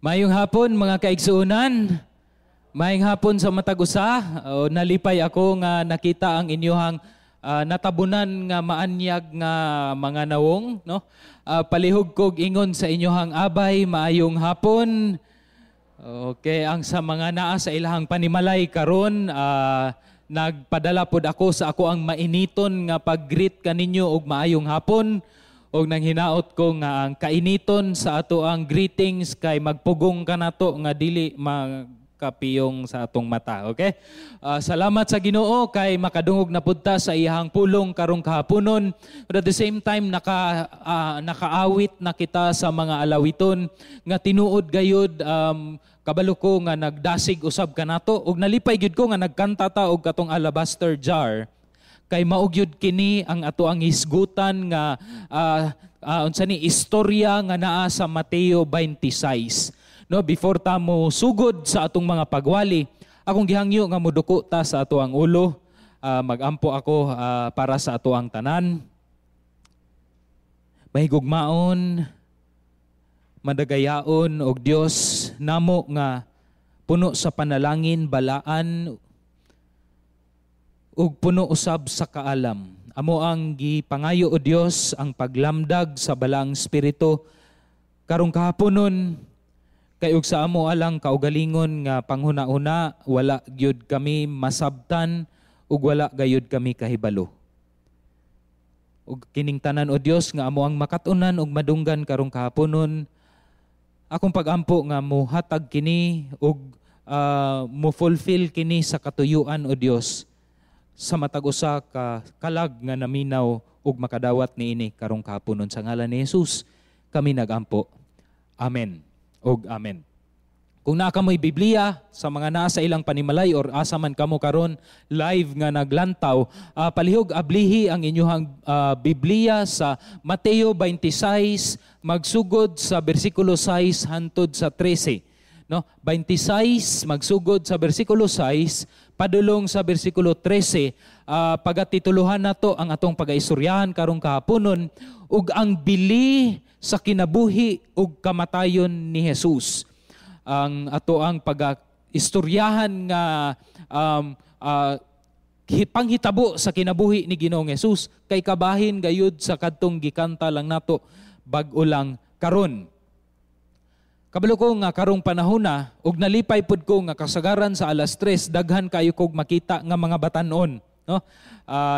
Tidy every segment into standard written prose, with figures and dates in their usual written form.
Maayong hapon, mga kaigsuonan. Maayong hapon sa matag usa. O, nalipay ako nga nakita ang inyuhang natabunan nga maanyag nga mga nawong, no? Palihog kog ingon sa inyuhang abay, maayong hapon. Okay, ang sa mga naa sa ilahang panimalay karon, nagpadala pod ako sa ako ang mainiton nga pag-greet kaninyo og maayong hapon. Og nang hinaot ko nga ang kainiton sa ato ang greetings kay magpugong kanato nga dili makapiyong sa atong mata. Okay? Salamat sa Ginoo kay makadungog na pud ta sa iyahang pulong karong kahaponon. But at the same time, nakaawit na kita sa mga alawiton nga tinuod gayud, kabalo ko nga nagdasig usab kanato ug nalipay gyud ko nga nagkanta ta og katong Alabaster Jar kay mao gyud kini ang ato ang hisgutan nga unsa ni istorya nga naa sa Mateo 26, no? Before ta mo sugod sa atong mga pagwali, akong gihangyo nga moduko ta sa ato ang ulo. Magampo ako para sa ato ang tanan. Mahigugmaon, madagayaon og Dios namo nga puno sa panalangin, balaan ug puno usab sa kaalam. Amo ang gipangayo, o Dios, ang paglamdag sa Balaang Espiritu karong kahaponon kay ug sa amo alang kaugalingon nga panghuna-huna, wala gyud kami masabtan ug wala gayud kami kahibalo. Ug kining tanan, o Dios, nga amo ang makat-unan ug madunggan karong kahaponon, akong pagampo nga muhatag kini ug mo fulfill kini sa katuyuan, o Dios, sa matag usa ka kalag nga naminaw ug makadawat niini karong kahaponon. Sa ngalan ni Jesus kami nagampo. Amen. Ug amen. Kung naa kamoy Biblia, sa mga naa sa ilang panimalay or asa man kamo karon live nga naglantaw, palihog ablihi ang inyuhang Biblia sa Mateo 26, magsugod sa bersikulo 6 hantod sa 13. No? 26, magsugod sa bersikulo 6 padulong sa bersikulo 13. Pagatituluhan nato ang atong pagaistoryahan karong kahaponon ug ang bili sa kinabuhi ug kamatayon ni Jesus. Ang ato ang pag-istoryahan nga panghitabo sa kinabuhi ni Ginoong Jesus kay kabahin gayud sa kadtong gikanta lang nato bag-o lang karon. Kabalo ko nga karong panahon na ug nalipay pud ko nga kasagaran sa alas 3 daghan kayo kog makita nga mga batan-on, no?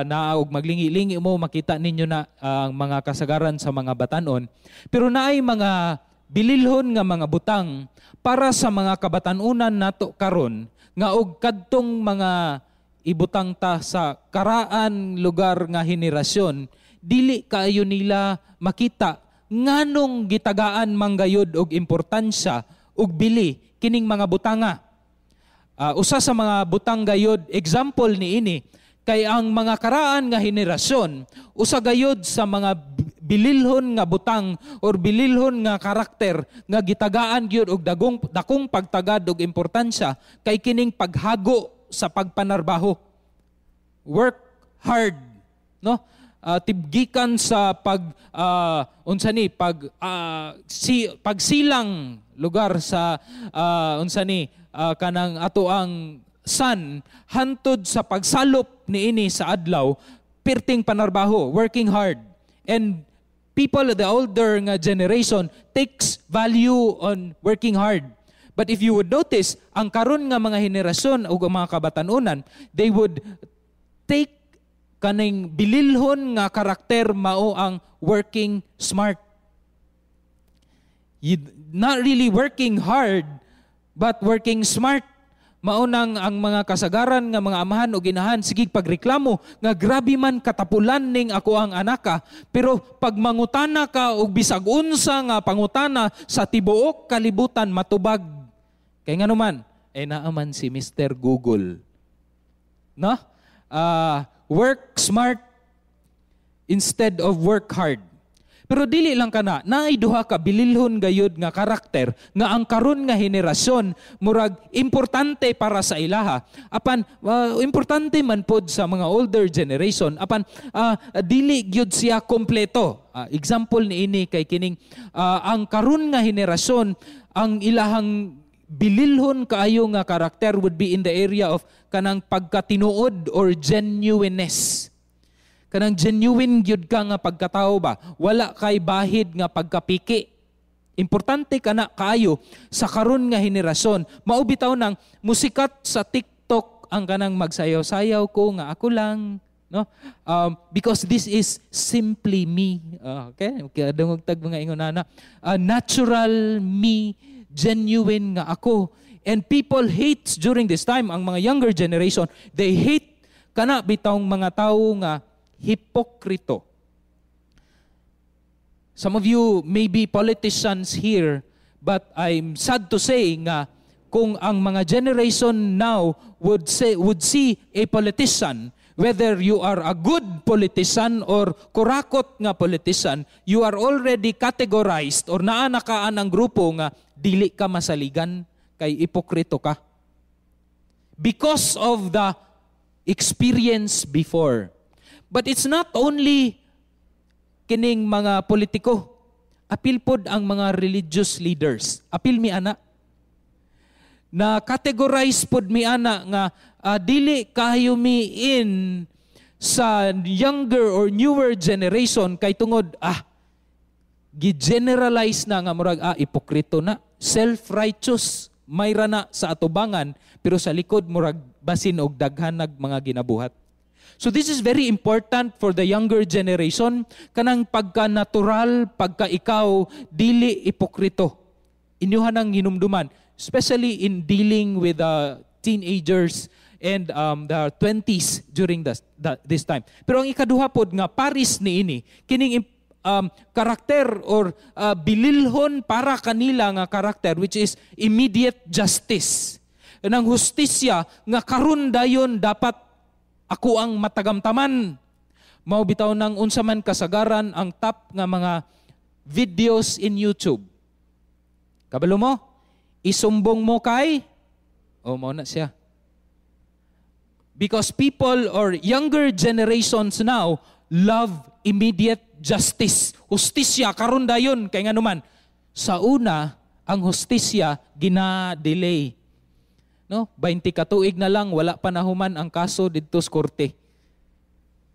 Naa og maglingi-lingi mo, makita ninyo na ang mga kasagaran sa mga batan-on. Pero naay mga bililhon nga mga butang para sa mga kabatan-unan nato karon nga og kadtong mga ibutang ta sa karaan lugar nga henerasyon, dili kaayo nila makita nganong gitagaan manggayod og importansya og bili kining mga butanga. Usa sa mga butang gayod, example niini, kay ang mga karaan nga henerasyon, usa gayod sa mga bililhon nga butang or bililhon nga karakter nga gitagaan gyud og dakong pagtagad og importansya kay kining paghago sa pagpanarbaho. Work hard, no? Tibgikan sa pag unsa ni pag si pagsilang lugar sa unsa ni kanang ato ang sun hantod sa pagsalop niini sa adlaw, perting panarbaho, working hard. And people, the older nga generation, takes value on working hard. But if you would notice, ang karon nga mga henerasyon o mga kabatanunan, they would take kaning bililhon nga karakter, mao ang working smart. You not really working hard but working smart. Mao nang ang mga kasagaran nga mga amahan o ginahan sige pagreklamo nga grabe man katapulan ning ako ang anaka, pero pag mangutana ka og bisag unsa nga pangutana sa tibuok kalibutan, matubag. Kay ngano man eh naa man si Mr. Google. No? Work smart instead of work hard. Pero dili lang kana, naay duha ka bililhon gayud nga karakter nga ang karon nga henerasyon murag importante para sa ilaha. Apan importante man pod sa mga older generation, apan dili gyud siya kompleto. Example niini kay kining ang karon nga henerasyon, ang ilahang bililhon kaayo nga karakter would be in the area of kanang pagkatinuod or genuineness. Kanang genuine gyud ka nga pagkatao ba? Wala kay bahid nga pagkapiki. Importante kana kaayo sa karon nga henerasyon. Mao bitaw nang musikat sa TikTok ang kanang magsayaw-sayaw ko nga ako lang, no? Because this is simply me. Okay? Kaya dungog tag mga ingon ana. Natural me, genuine nga ako. And people hate during this time, ang mga younger generation, they hate kana bitawng mga tawo nga hipokrito. Some of you may be politicians here, but I'm sad to say nga kung ang mga generation now would see a politician, whether you are a good politician or kurakot nga politician, you are already categorized or naa na ka ang grupo nga dili ka masaligan kay ipokrito ka. Because of the experience before. But it's not only kining mga politiko. Apil pod ang mga religious leaders. Apil mi ana. Na categorize pod mi ana nga dili kayo mi in sa younger or newer generation kay tungod gi-generalize na nga murag ipokrito na, self-righteous, mayra na sa atubangan pero sa likod murag basin og daghan nag mga ginabuhat. So this is very important for the younger generation, kanang pagka-natural, pagka ikaw dili ipokrito. Inyuhan ang hinumduman, especially in dealing with the teenagers and the 20s during this time. Pero ang ikaduha pod nga paris niini, kining karakter or bililhon para kanila nga karakter, which is immediate justice. Nang hustisya nga karon dayon dapat ako ang matagamtaman. Mao bitaw nang unsa man kasagaran ang top nga mga videos in YouTube. Kabalo mo? Isumbong mo kay? O mao na siya. Because people or younger generations now love immediate justice. Hustisya karon dayon kay nganuman sa una ang hustisya gina-delay. No? 20 ka tuig na lang wala pa nahuman ang kaso didto sa korte.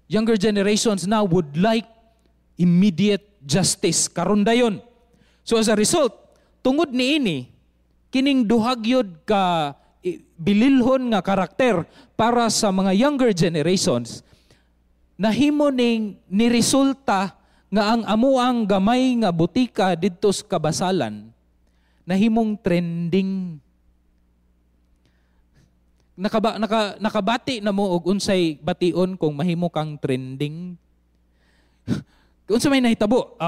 Younger generations now would like immediate justice karon dayon. So as a result, tungod niini kining duha gyud ka bililhon nga karakter para sa mga younger generations, nahimo ning niresulta nga ang amuang gamay nga butika didto sa Kabasalan nahimong trending. Nakabati na mo og unsay bation kung mahimo kang trending? Unsa may nahitabo?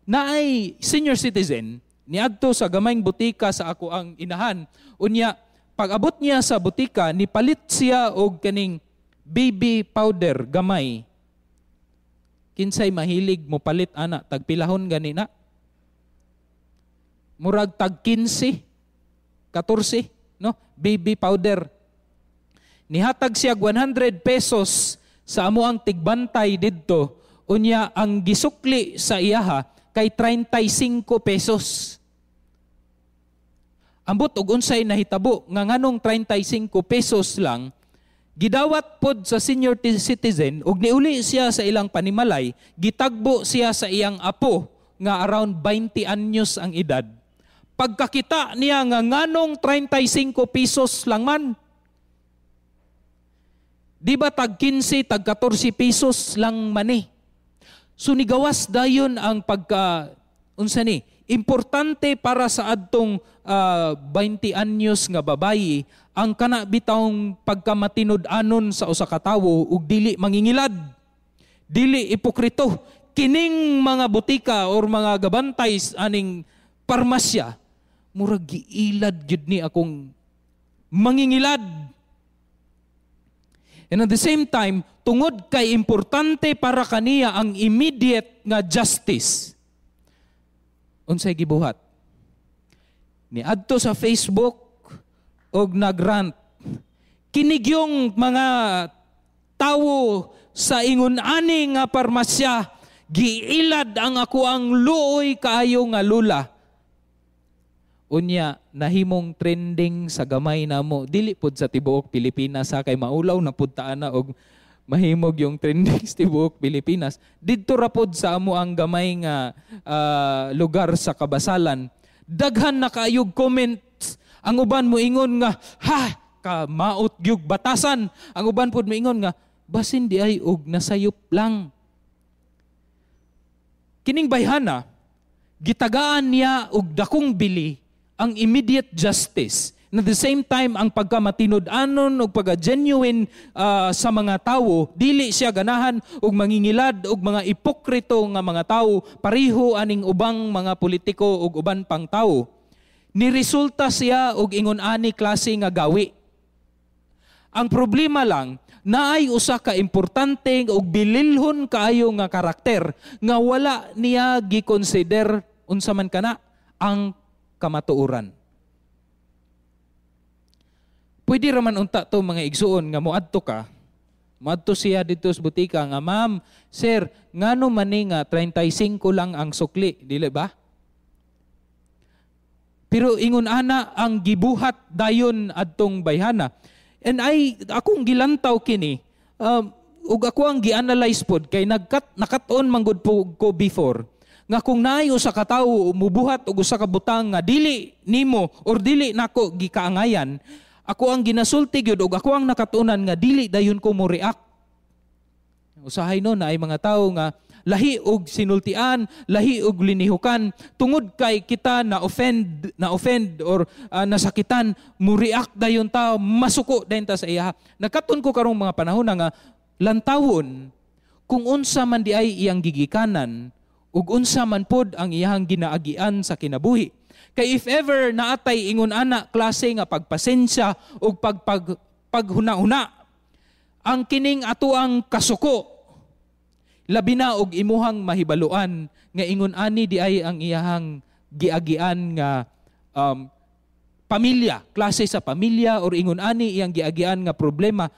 Naay senior citizen niadto sa gamayng butika sa ako ang inahan. Unya pag-abot niya sa butika, nipalit siya og kaning baby powder gamay. Kinsay mahilig mo palit ana, tagpilahon gani na? Murag tag 15, 14, no? Baby powder. Nihatag siya 100 pesos sa amo ang tigbantay didto. Unya ang gisukli sa iyaha kay 35 pesos. Ambot og unsay nahitabo nga nganong 35 pesos lang, gidawat pod sa senior citizen og niuli siya sa ilang panimalay, gitagbo siya sa iyang apo nga around 20 anyos ang edad. Pagkakita niya nga nganong 35 pesos lang man, di ba tag 15, tag 14 pesos lang man eh. So nigawas dayon ang pagka, unsa ni, importante para sa adtong 20 anyos nga babayi ang kana bitawng pagkamatinud-anon sa usa ka tawo ug dili mangingilad, dili ipokrito. Kining mga butika or mga gabantay aning parmasya, murag giilad gyud ni akong mangingilad. And at the same time, tungod kay importante para kaniya ang immediate nga justice, Unsay gibuhat? Niadto sa Facebook og nagrant. "Kinigyong mga tawo sa ingon ani nga parmasya, giilad ang ako ang luoy kaayo nga lula." Unya nahimong trending sa gamay namo, dili pod sa tibuok Pilipinas sa kay maulaw na pud ta ana og mahimog yung trending sa tibuok Pilipinas. Didto ra pod sa amo ang gamay nga lugar sa Kabasalan. Daghan na kaayog comments. Ang uban moingon nga, "Ha, ka maot gyud batasan." Ang uban pod moingon nga, "Basin di ay og nasayop lang." Kining bayhana, gitagaan niya og dakong bili ang immediate justice na the same time ang pagkamatinud-anon ug pagka-genuine sa mga tawo. Dili siya ganahan og mangingilad og mga ipokrito nga mga tawo, pareho aning ubang mga politiko ug uban pang tawo. Ni resulta siya og ingon ani klase nga gawi. Ang problema lang, naay usa ka importante ug bililhon kaayo nga karakter nga wala niya gikonsider. Unsa man kana? Ang kamatuoran. Pwede raman unta to, mga igsuon, nga moadto ka. Moadto siya dito sa butika nga, "Ma'am, sir, ngano man ni nga 35 lang ang sukli?" Dili ba? Pero ingon ana ang gibuhat dayon adtong bayhana. And I akong gilantaw kini ug ako ang gi-analyze pod kay nagkat nakat-on man gud po ko before nga kung naay usa ka tawo mubuhat og usa ka butang nga dili nimo or dili nako gikaangayan, ako ang ginasulti gyud og ako ang nakatunan nga dili dayon ko mo react. Usahay no naay mga tawo nga lahi og sinultian, lahi og linihukan, tungod kay kita na offend or nasakitan, mo react dayon ta, masuko dayon ta sa iya. Nakaton ko karong mga panahon na nga lantawon kung unsa man di ay iyang gigikanan ug unsa man pod ang iyang ginaagian sa kinabuhi. Kay if ever naatay ingon ana klase nga pagpasensya ug pagpag paghuna-huna, ang kining ato ang kasuko, labi na og imuhang mahibaluan nga ingon ani di ay ang iyahang giagian nga pamilya, klase sa pamilya or ingon ani iyang giagian nga problema,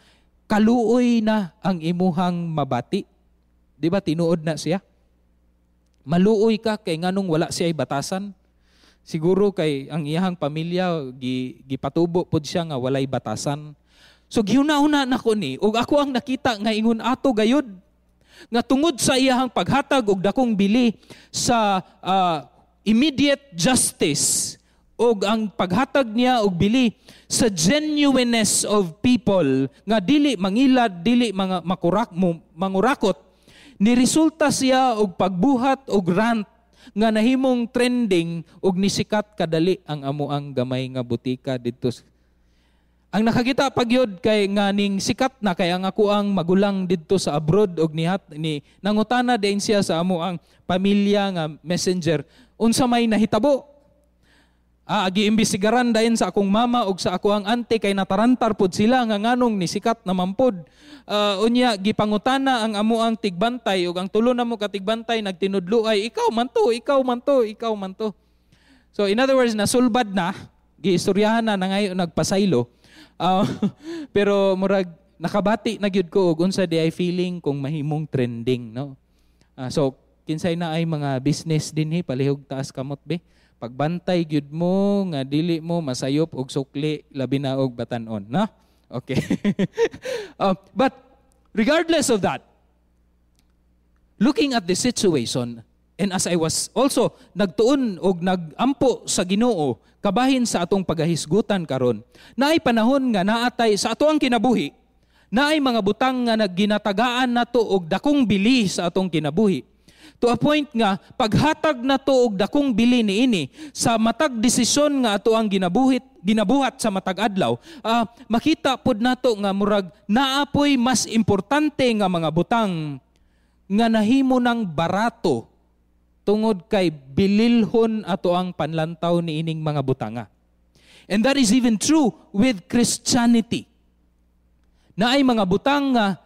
kaluoy na ang imuhang mabati. Di ba tinuod na siya? Maluoy ka kay nganong wala siya batasan. Siguro kay ang iyahang pamilya gipatubo pod siya nga walay batasan. So gihuna-huna nako ni ug ako ang nakita nga ingon ato gayud nga tungod sa iyahang paghatag og dakong bili sa immediate justice ug ang paghatag niya og bili sa genuineness of people nga dili mangilad, dili mga makurak mo mangurakot, ni resulta siya og pagbuhat og rant nga nahimong trending ug nisikat kadali ang amo ang gamay nga butika didto. Ang nakakita pagyod kay nga ning sikat na kay ang ako ang magulang didto sa abroad og nihat ni nangutana din siya sa amo ang pamilya nga Messenger unsa may nahitabo. Giimbestigaran dayon sa akong mama ug sa ako ang auntie kay natarantar pod sila nga nganong ni sikat naman pod. Unya gipangutana ang amo ang tigbantay ug ang tulo namo ka tigbantay nagtinudlo ay, "Ikaw man to, ikaw man to, ikaw man to." So in other words, nasulbad na, giistoryahan na na ngayon nagpasaylo. Pero murag nakabati na gyud ko og unsa di ay feeling kung mahimong trending, no. So kinsay na ay mga business dinhi, palihog taas kamot be. Pagbantay gyud mo nga dili mo masayop og sukli, labi na og batanon, no? Okay. But regardless of that, looking at the situation and as I was also nagtuon og nagampo sa Ginoo kabahin sa atong pagahisgutan karon, naay panahon nga naatay sa ato ang kinabuhi, naay mga butang nga nagginatagaan nato og dakong bili sa atong kinabuhi. To a point nga paghatag nato og dakong bili niini sa matag desisyon nga ato ang ginabuhat sa matag adlaw, makita pod nato nga murag naapoy mas importante nga mga butang nga nahimo ng barato tungod kay bililhon ato ang panlantaw niining mga butanga. And that is even true with Christianity. Naay mga butang nga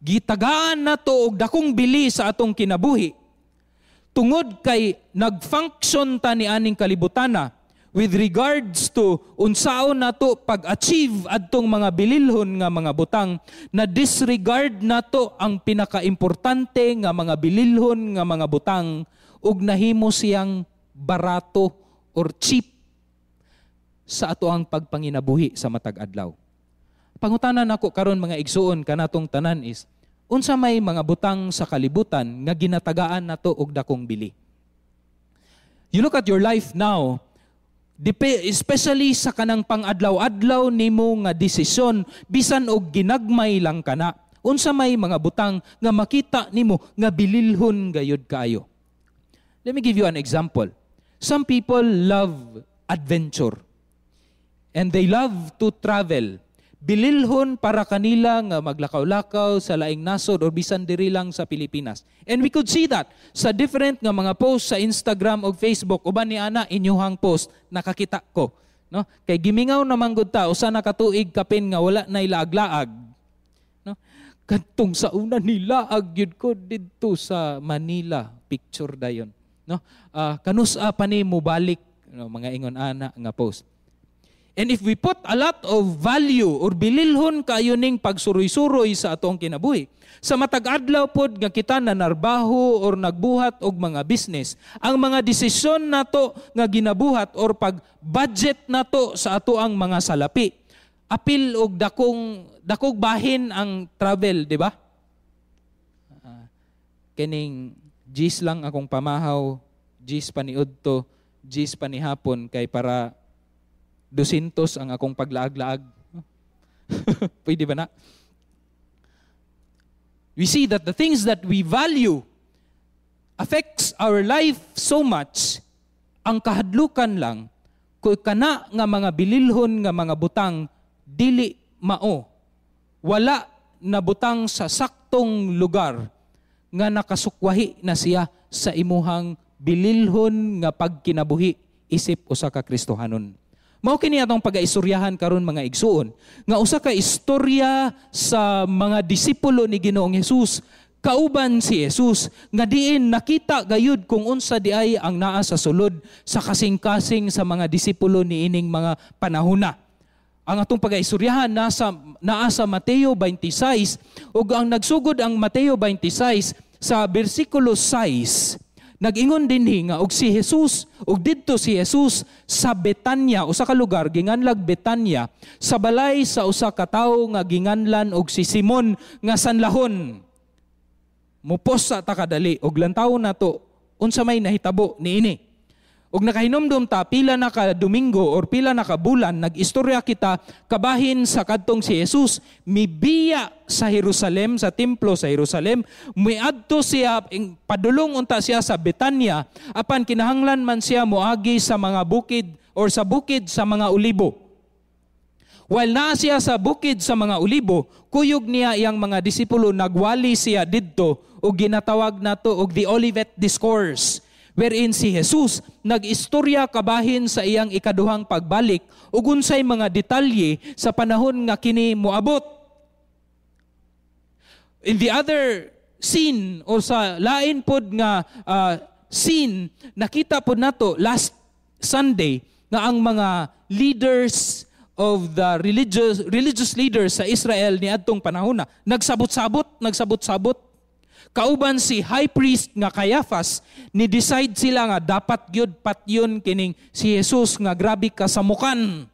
gitagaan nato og dakong bili sa atong kinabuhi. Tungod kay nag-function ta ni aning kalibutana with regards to unsaon nato pag-achieve adtong mga bililhon nga mga butang, na disregard nato ang pinakaimportante nga mga bililhon nga mga butang ug nahimo siyang barato or cheap sa ato ang pagpanginabuhi sa matag adlaw. Pangutana nako karon, mga igsuon, kanatong tanan is, unsa may mga butang sa kalibutan nga ginatagaan nato og dakong bili? You look at your life now, especially sa kanang pang-adlaw-adlaw nimo nga desisyon, bisan og ginagmay lang kana. Unsa may mga butang nga makita nimo nga bililhon gayud kaayo? Let me give you an example. Some people love adventure and they love to travel. Bililhon para kanila nga maglakaw-lakaw sa laing nasod or bisan diri lang sa Pilipinas. And we could see that sa different nga mga post sa Instagram o Facebook. Uban ni ana inyuhang post nakakita ko, no? Kay gimingaw naman gud ta usa na ka tuig kapin nga wala na ilaag-laag, no? Kadtong sa una nilaag gyud ko didto sa Manila, picture dayon, no? Kanus-a pa ni mobalik, no, mga ingon ana nga post. And if we put a lot of value or bililhon kayo ning pagsuroy-suroy sa atong kinabuhi, sa matag adlaw pod nga kita nanarbaho or nagbuhat og mga business, ang mga desisyon nato nga ginabuhat or pag-budget nato sa ato ang mga salapi, apil og dakong dakog bahin ang travel, di ba? Kining G's lang akong pamahaw, G's paniudto, G's panihapon kay para 200 ang akong paglaag-laag. Pwede ba na? We see that the things that we value affects our life so much. Ang kahadlukan lang, kung kana nga mga bililhon nga mga butang dili mao, wala na butang sa saktong lugar nga nakasukwahi na siya sa imuhang bililhon nga pagkinabuhi isip usa ka Kristohanon. Mao kini atong pagaistoryahan karon, mga igsuon, nga usa ka istorya sa mga disipulo ni Ginoong Hesus kauban si Jesus nga diin nakita gayud kung unsa di ay ang naa sa sulod sa kasing-kasing sa mga disipulo niining mga panahona. Ang atong pagaistoryahan naa sa Mateo 26 ug ang nagsugod ang Mateo 26 sa bersikulo 6. Nag-ingon dinhi nga og si Jesus og didto si Jesus sa Betanya, usa ka lugar ginganlag Betanya, sa balay sa usa ka tawo nga ginganlan og si Simon nga sanlahon. Mupos sa ta kadali og lantawon nato unsa may nahitabo niini. Og nakahinumdum ta pila na ka Domingo or pila na ka bulan nag-istorya kita kabahin sa kadtong si Jesus mibiya sa Jerusalem, sa templo sa Jerusalem, miadto siya, padulong unta siya sa Betanya, apan kinahanglan man siya moagi sa mga bukid or sa bukid sa mga olibo. While naa siya sa bukid sa mga olibo, kuyog niya iyang mga disipulo, nagwali siya didto og ginatawag nato og the Olivet Discourse, wherein si Jesus nag-istorya kabahin sa iyang ikaduhang pagbalik ug unsay mga detalye sa panahon nga kini moabot. In the other scene o sa lain pod nga scene, nakita pod nato last Sunday nga ang mga leaders of the religious religious leaders sa Israel niadtong panahon na nagsabot-sabot. Kauban si high priest nga Caiaphas, ni decide sila nga dapat gyud patyon kining si Jesus nga grabe kasamukan.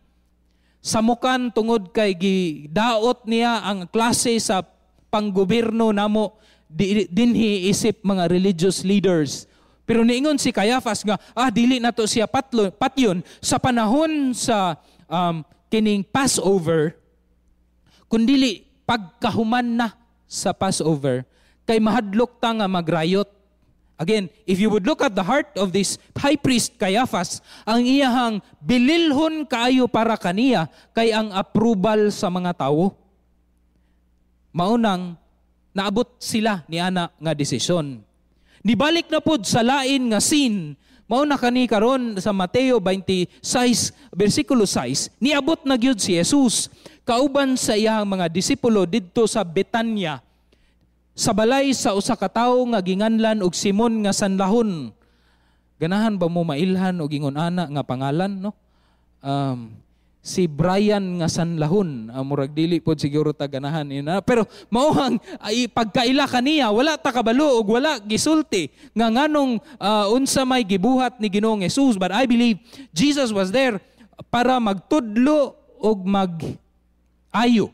Samukan tungod kay gidaot niya ang klase sa panggobyerno namo dinhi isip mga religious leaders. Pero niingon si Caiaphas nga dili nato siya patyon sa panahon sa kining Passover, kundili pagkahuman na sa Passover kay mahadlok ta nga magrayot. Again, if you would look at the heart of this high priest Caiaphas, ang iyahang bililhon kaayo para kaniya kay ang approval sa mga tawo. Maunang naabot sila ni ana nga desisyon. Nibalik na pod sa lain nga scene. Mao na kani karon sa Mateo 26 bersikulo 6, niabot na gyud si Jesus kauban sa iyang mga disipulo didto sa Betanya. Sa balay sa usa ka tawo nga ginganlan og Simon nga sanlahon. Ganahan ba mo mailhan og ingon ana nga pangalan, no? Si Brian nga sanlahon, murag dili pod siguro ta ganahan yun, pero mao ang ay, pagkaila kaniya, wala ta kabalo og wala gisulti nga nganong unsa may gibuhat ni Ginoong Jesus, but I believe Jesus was there para magtudlo og mag-ayo,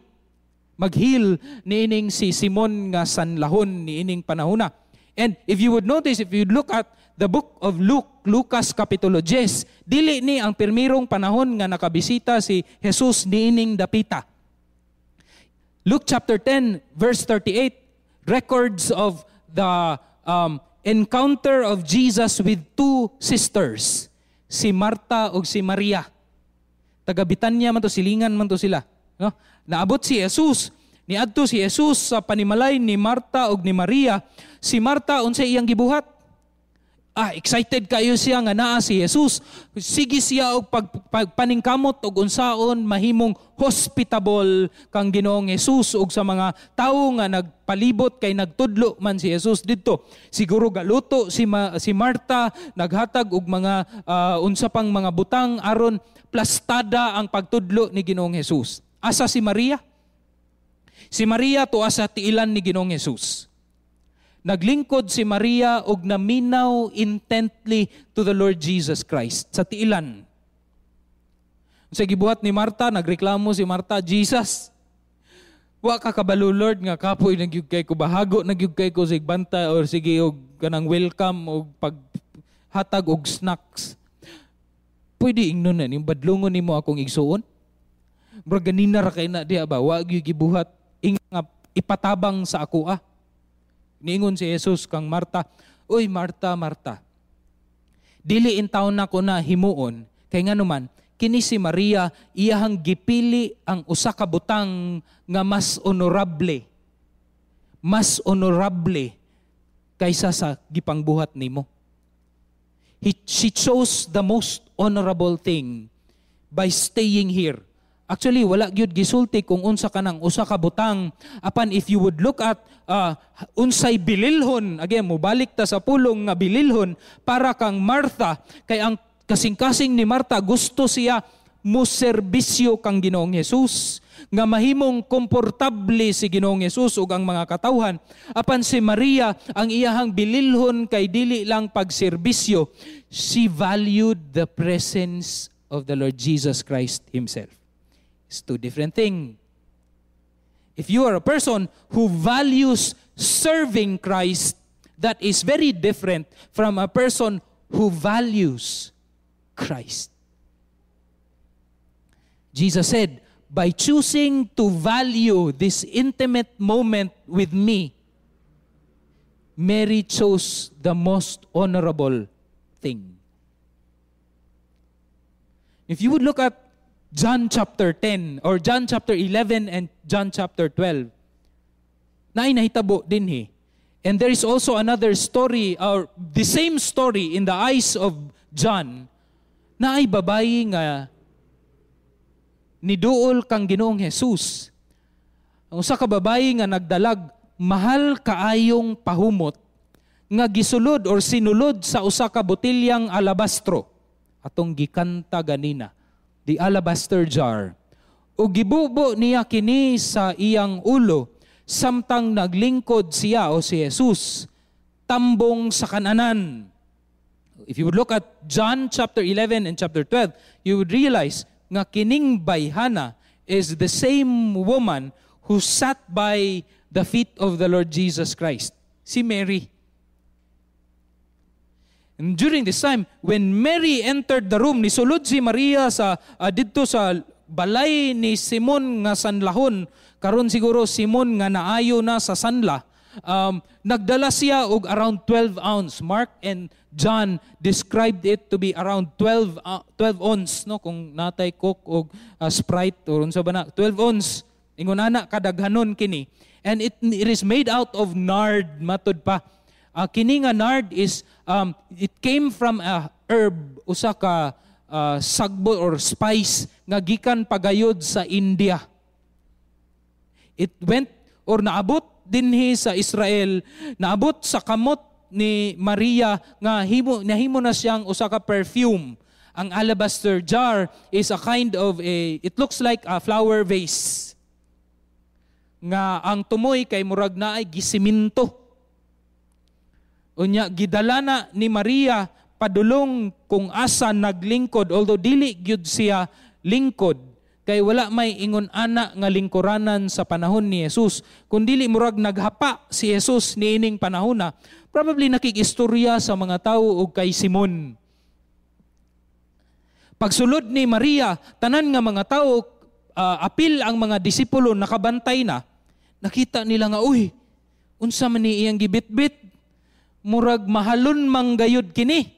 mag-heal niining si Simon nga sanlahon niining panahona. And if you would notice, if you look at the book of Luke, Lucas Kapitulo 10, dili ni ang pirmirong panahon nga nakabisita si Jesus niining dapita. Luke chapter 10 verse 38 records of the encounter of Jesus with two sisters, si Marta ug si Maria. Taga Bitanya man to, silingan man to sila, no? Naabot si Jesus, niadto si Jesus sa panimalay ni Marta ug ni Maria. Si Marta, unsay iyang gibuhat? Excited kayo siya nga naa si Jesus. Sige siya og pagpaningkamot og unsaon mahimong hospitable kang Ginoong Jesus ug sa mga tawo nga nagpalibot kay nagtudlo man si Jesus didto. Siguro galuto si Marta, naghatag og mga unsa pang mga butang aron plastada ang pagtudlo ni Ginoong Jesus. Asa si Maria? Si Maria tuwa sa tiilan ni Ginoong Jesus. Naglingkod si Maria og naminaw intently to the Lord Jesus Christ sa tiilan. Sa gibuhat ni Marta, nagreklamo si Marta, "Jesus, wa ka kabalo, Lord, nga kapoy na gyud kay ko, bahago na gyud kay ko sig banta or sige og kanang welcome og paghatag og snacks. Pwede ingnon na ning badlongon nimo akong igsuon? Murag ganina ra kay na diha ba, wa gyud gibuhat ing nga ipatabang sa ako ah." Niingon si Jesus kang Marta, "Uy Marta, Marta, dili intawon nako na himuon, kay nganuman kini si Maria iyahang gipili ang usa ka butang nga mas honorable kaysa sa gipangbuhat nimo." She chose the most honorable thing by staying here. Actually, wala gyud gisulti kung unsa kanang usa ka butang. Apan if you would look at unsay bililhon, again, mobalik ta sa pulong nga bililhon para kang Martha, kay ang kasing-kasing ni Marta, gusto siya mo serbisyo kang Ginoong Jesus nga mahimong komportable si Ginoong Jesus ug ang mga katawhan. Apan si Maria, ang iyahang bililhon kay dili lang pagserbisyo, she valued the presence of the Lord Jesus Christ himself. It's two different things. If you are a person who values serving Christ, that is very different from a person who values Christ. Jesus said, "By choosing to value this intimate moment with me, Mary chose the most honorable thing." If you would look at John chapter 10 or John chapter 11 and John chapter 12, naay nahitabo dinhi. And there is also another story or the same story in the eyes of John, naay babayi nga niduol kang Ginoong Jesus. Ang usa ka babayi nga nagdalag mahal kaayong pahumot nga gisulod or sinulod sa usa ka botelyang alabastro, atong gikanta ganina, the alabaster jar. O gibubo niya kini sa iyang ulo samtang naglingkod siya o si Jesus tambong sa kananan. If you would look at John chapter 11 and chapter 12, you would realize nga kining bayhana is the same woman who sat by the feet of the Lord Jesus Christ, si Mary. And during this time, when Mary entered the room, nisulod si Maria sa didto sa balay ni Simon nga sanlahon, karon siguro Simon nga naayo na sa sanla. Nagdala siya og around 12 ounce. Mark and John described it to be around 12 ounce, no, kung natay Coke og Sprite or unsa ba na, 12 ounce. Ingon ana kadaghanon kini. And it is made out of nard matud pa. Kini nga nard is it came from a herb, usa ka sagbo or spice nga gikan pagayod sa India. It went or naabot dinhi sa Israel, naabot sa kamot ni Maria nga himo nahimo na siyang usa ka perfume. Ang alabaster jar is a kind of a, it looks like a flower vase. Nga ang tumoy kay murag naay gisiminto. Unya gidala na ni Maria padulong kung asa naglingkod, although dili gyud siya lingkod kay wala may ingon ana nga lingkuranan sa panahon ni Jesus, kun dili murag naghapa si Jesus niining panahona. Probably nakig-istorya sa mga tawo og kay Simon. Pagsulod ni Maria, tanan nga mga tawo, apil ang mga disipulo nakabantay na, nakita nila nga, "Uy, unsa man ni iyang gibitbit? Murag mahalon manggayud kini."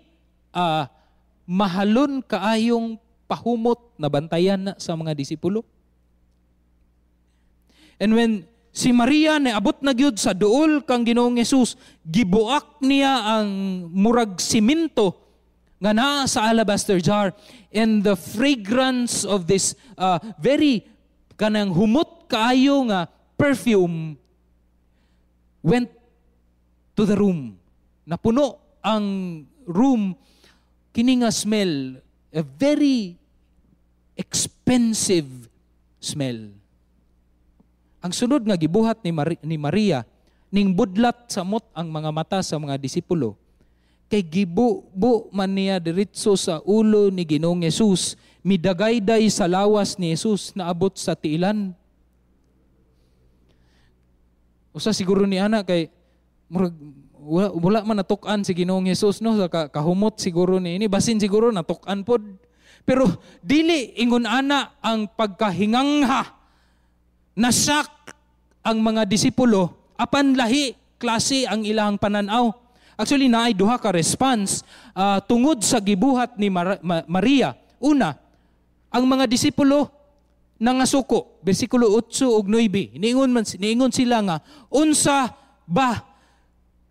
Mahalon kaayong pahumot na bantayan na sa mga disipulo. And when si Maria naabot na gyud sa duol kang Ginoong Hesus, gibuak niya ang murag siminto nga naa sa alabaster jar, and the fragrance of this very kanang humot kaayo nga perfume went to the room. Napuno ang room kini nga smell, a very expensive smell. Ang sunod nga gibuhat ni Maria, ning budlat samot ang mga mata sa mga disipulo. Kay gibubo man niya diretso sa ulo ni Ginoong Hesus, midagayday sa lawas ni Jesus, naabot sa tiilan. Usa siguro ni ana kay murag wala man natuk-an si Ginoong Hesus, no, sa kahumot siguro ni ini, basin siguro natuk-an pod. Pero dili ingon ana ang pagkahingangha. Nasak ang mga disipulo, apan lahi klase ang ilang pananaw. Actually, naay duha ka response tungod sa gibuhat ni Maria. Una, ang mga disipulo nangasuko, bersikulo 8 ug 9. Niingon sila nga, "Unsa ba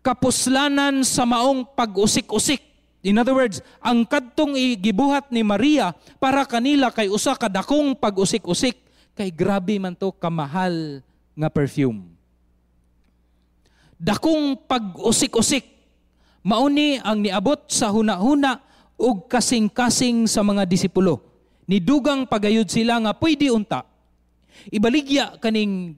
kapuslanan sa maong pag-usik-usik?" In other words, ang kadtong gibuhat ni Maria para kanila kay usa ka dakong pag-usik-usik, kay grabe man to kamahal nga perfume. Dakong pag-usik-usik. Mauni ang niabot sa huna-huna ug kasing-kasing sa mga disipulo. Nidugang pagayod sila nga pwede unta ibaligya kaning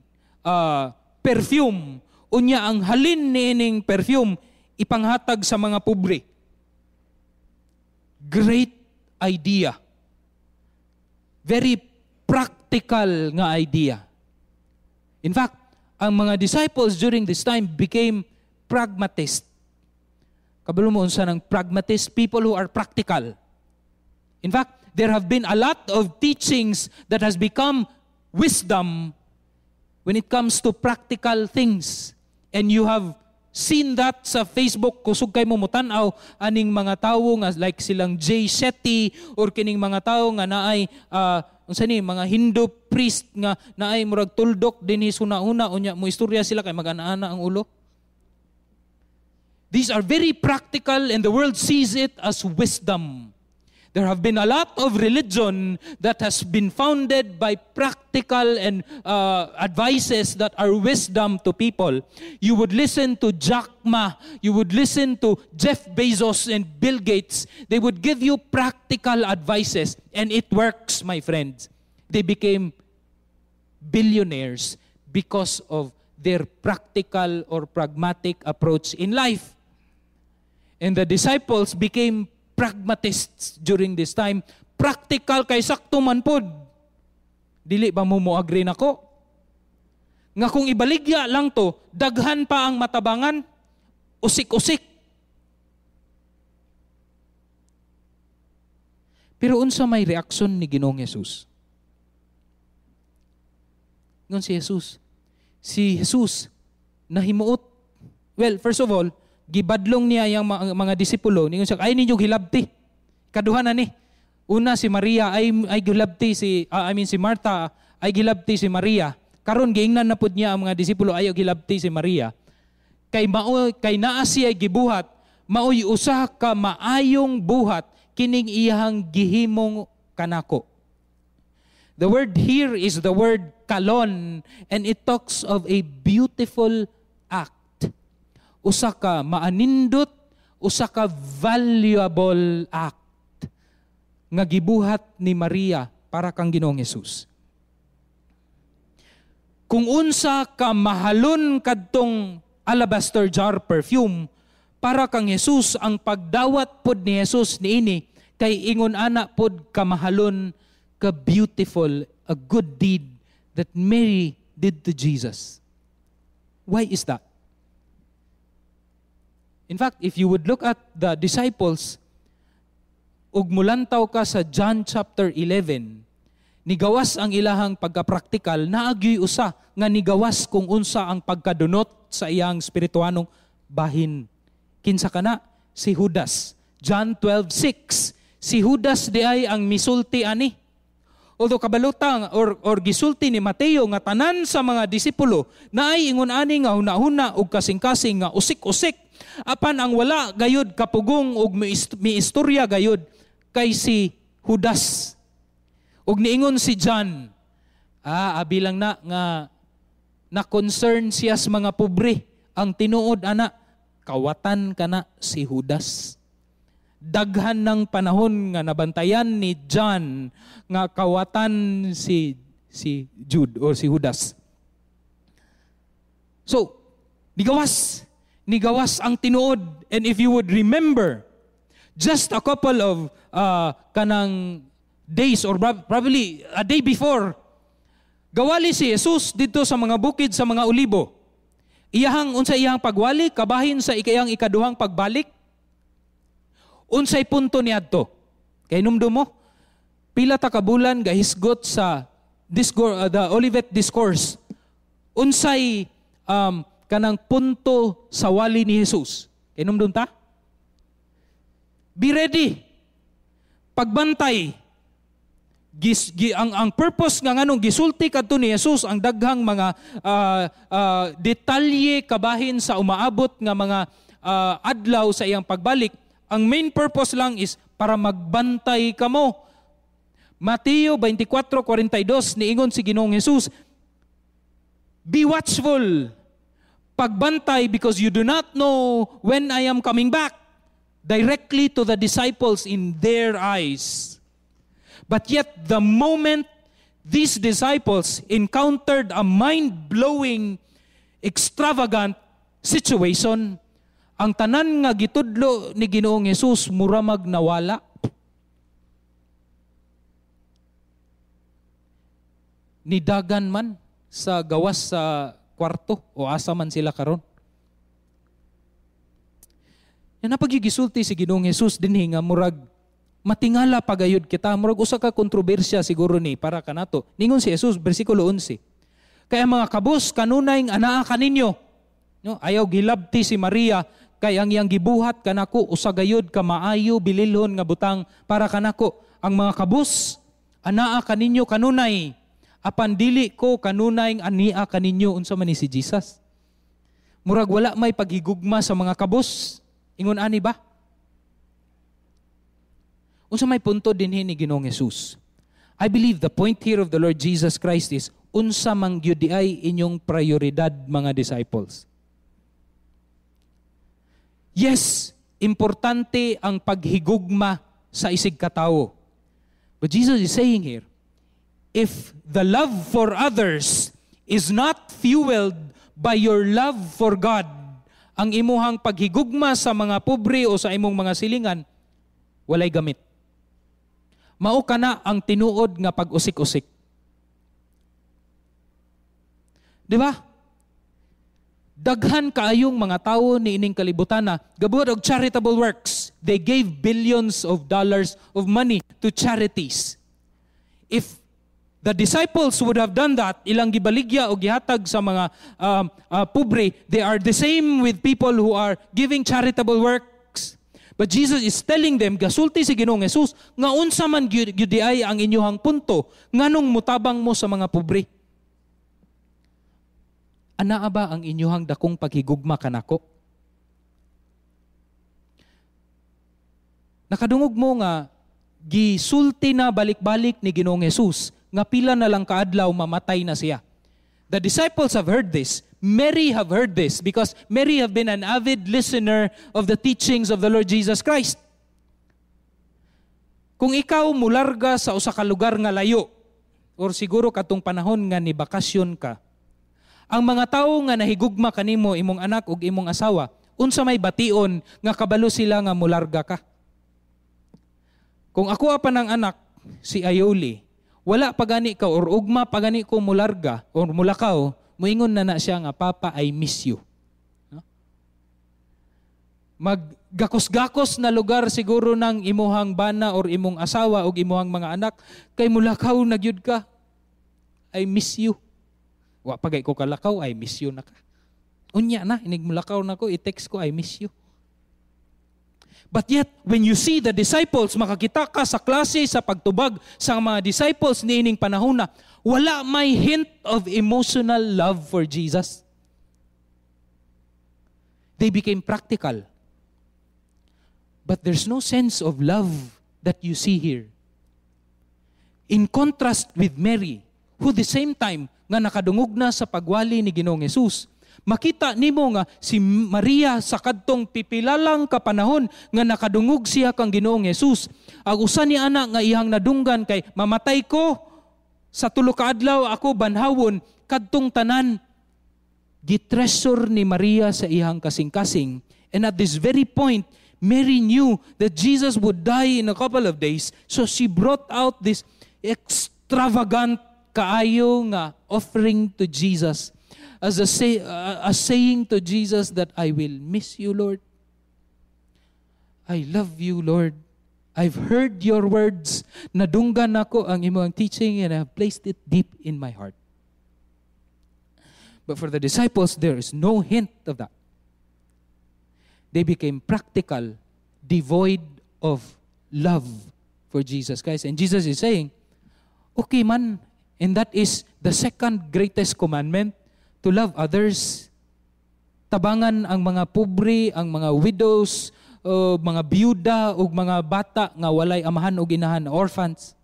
perfume, unya ang halin niining perfume ipanghatag sa mga pobre. Great idea. Very practical nga idea. In fact, ang mga disciples during this time became pragmatist. Kabalo mo unsa ng pragmatist? People who are practical. In fact, there have been a lot of teachings that has become wisdom when it comes to practical things. And you have seen that sa Facebook, kusog kay mo mutan-aw aning mga tawo nga like silang Jay Shetty or kining mga tawo nga naay unsa ni, mga Hindu priest nga naay murag tuldok dinhi suna-una, unya mo istorya sila kay mag-ana-ana ang ulo. These are very practical and the world sees it as wisdom. There have been a lot of religion that has been founded by practical and advices that are wisdom to people. You would listen to Jack Ma, you would listen to Jeff Bezos and Bill Gates. They would give you practical advices, and it works, my friends. They became billionaires because of their practical or pragmatic approach in life. And the disciples became pragmatists during this time. Practical kay sakto man pod. Dili ba mo mo-agree nako? Nga kung ibaligya lang to, daghan pa ang matabangan, usik-usik. Pero unsa may reaksyon ni Ginoong Hesus? Ngon si Jesus. Si Jesus nahimuot. Well, first of all, gibadlong niya yung mga disipulo. Ningon siya, "Ay ninyo hilabti." Kaduha na ni. Una si Maria ay gilabti si I mean si Martha ay gilabti si Maria. Karon giingnan na pud niya ang mga disipulo, "Ayo gilabti si Maria." Kay mao kay naa siya gibuhat, maoy usa ka maayong buhat kining iyang gihimong kanako. The word here is the word kalon, and it talks of a beautiful act. Usa ka maanindot, usa ka valuable act nga gibuhat ni Maria para kang Ginoong Hesus. Kung unsa ka mahalon kadtong alabaster jar perfume para kang Jesus, ang pagdawat pod ni Jesus niini kay ingon ana pod kamahalon, ka beautiful, a good deed that Mary did to Jesus. Why is that? In fact, if you would look at the disciples, ug mulantaw ka sa John chapter 11, nigawas ang ilahang pagkapraktikal, naagyoy usa nga nigawas kung unsa ang pagkadunot sa iyang spirituanong bahin. Kinsa kana? Si Judas. John 12:6. Si Judas di ay ang misulti ani. Although kabalutang or gisulti ni Mateo nga tanan sa mga disipulo naay ingon ani nga hunahuna ug kasing-kasing nga usik-usik, apan ang wala gayud kapugong ug miistorya gayud kay si Judas. Ug niingon si John, abi lang na nga na concern siya sa mga pobre. Ang tinuod ana, kawatan kana si Judas. Daghan ng panahon nga nabantayan ni John nga kawatan si Jude or si Judas. So, nigawas ang tinuod. And if you would remember, just a couple of kanang days or probably a day before, gawali si Jesus dito sa mga bukid sa mga Olibo. Iyahang unsa iyang pagwali kabahin sa ikayang ikaduhang pagbalik. Unsay punto niadto? Kay numdum mo, pila ta ka bulan gahisgot sa the Olivet Discourse. Unsay kanang punto sa wali ni Jesus? Kay numdum ta? Be ready. Pagbantay. Ang purpose nga nganong gisulti kadto ni Jesus ang daghang mga detalye kabahin sa umaabot nga mga adlaw sa iyang pagbalik, ang main purpose lang is para magbantay kamo. Mateo 24:42, niingon si Ginoong Jesus, "Be watchful, pagbantay, because you do not know when I am coming back." Directly to the disciples in their eyes. But yet, the moment these disciples encountered a mind-blowing, extravagant situation, ang tanan nga gitudlo ni Ginoong Hesus muramag nawala. Nidagan man sa gawas sa kwarto o asa man sila karon. Yan napagigisulti si Ginoong Hesus dinhi nga murag matingala pagayod kita, murag usa ka kontrobersya siguro ni para kanato. Ningon si Jesus, bersikulo 11, "Kaya mga kabus kanunay anaa kaninyo." No, ayaw gilabti si Maria kay ang iyang gibuhat kanako usa gayud ka maayo bililhon nga butang para kanako. "Ang mga kabus anaa kaninyo kanunay, apan dili ko kanunay ania kaninyo." Unsa man ni si Jesus? Murag wala may paghigugma sa mga kabus. Ingon ani ba? Unsa may punto dinhi ni Ginoong Hesus? I believe the point here of the Lord Jesus Christ is, unsa man gyud di ay inyong prioridad, mga disciples? Yes, importante ang paghigugma sa isig katawo. But Jesus is saying here, if the love for others is not fueled by your love for God, ang imuhang paghigugma sa mga pobre o sa imong mga silingan, walay gamit. Mao kana ang tinuod nga pag-usik-usik. Di ba? Daghan kaayong mga tawo ni ining kalibutan na gabuhat og charitable works. They gave billions of dollars of money to charities. If the disciples would have done that, ilang gibaligya o gihatag sa mga pobre, they are the same with people who are giving charitable works. But Jesus is telling them, gasulti si Ginoong Jesus, nga unsa man gyud ay ang inyuhang punto, nganong mutabang mo sa mga pobre? Anaa ba ang inyuhang dakong paghigugma kanako? Nakadungog mo nga gisulti na balik-balik ni Ginoong Jesus nga pila na lang kaadlaw mamatay na siya. The disciples have heard this Mary have heard this because Mary have been an avid listener of the teachings of the Lord Jesus Christ. Kung ikaw mularga sa usa ka lugar nga layo, or siguro katong panahon nga ni bakasyon ka, ang mga tawo nga nahigugma kanimo, imong anak ug imong asawa, unsa may bation nga kabalo sila nga mularga ka? Kung ako pa ng anak, si Ayoli, wala pa gani ka or ugma pa gani ko mularga or mulakaw, muingon na na siya nga, "Papa, I miss you." No? Maggakos-gakos na lugar siguro ng imuhang bana or imong asawa o imuhang mga anak, kay mulakaw na gyud ka. "I miss you." Wa pa ko kalakaw, "I miss you" na ka. Unya na, inig mulakaw na ko, i-text ko, "I miss you." But yet, when you see the disciples, makakita ka sa klase sa pagtubag sa mga disciples niining panahon na, wala may hint of emotional love for Jesus. They became practical. But there's no sense of love that you see here. In contrast with Mary, who the same time nga nakadungog na sa pagwali ni Ginoong Jesus, makita nimo nga si Maria sa kadtong pipilalang kapanahon nga nakadungog siya kang Ginoong Jesus. Ang usa ni ana nga iyang nadunggan kay "Mamatay ko sa 3 ka adlaw, ako banhawon," kadtong tanan gitreasure ni Maria sa iyang kasing-kasing. And at this very point, Mary knew that Jesus would die in a couple of days, so she brought out this extravagant kaayo nga offering to Jesus as saying to Jesus that "I will miss you, Lord. I love you, Lord. I've heard your words. Nadunggan nako ang imong teaching and I have placed it deep in my heart." But for the disciples, there is no hint of that. They became practical, devoid of love for Jesus Christ. And Jesus is saying, okay man, and that is the second greatest commandment, to love others. Tabangan ang mga pobre, ang mga widows, mga byuda, ug mga bata nga walay amahan ug inahan, orphans.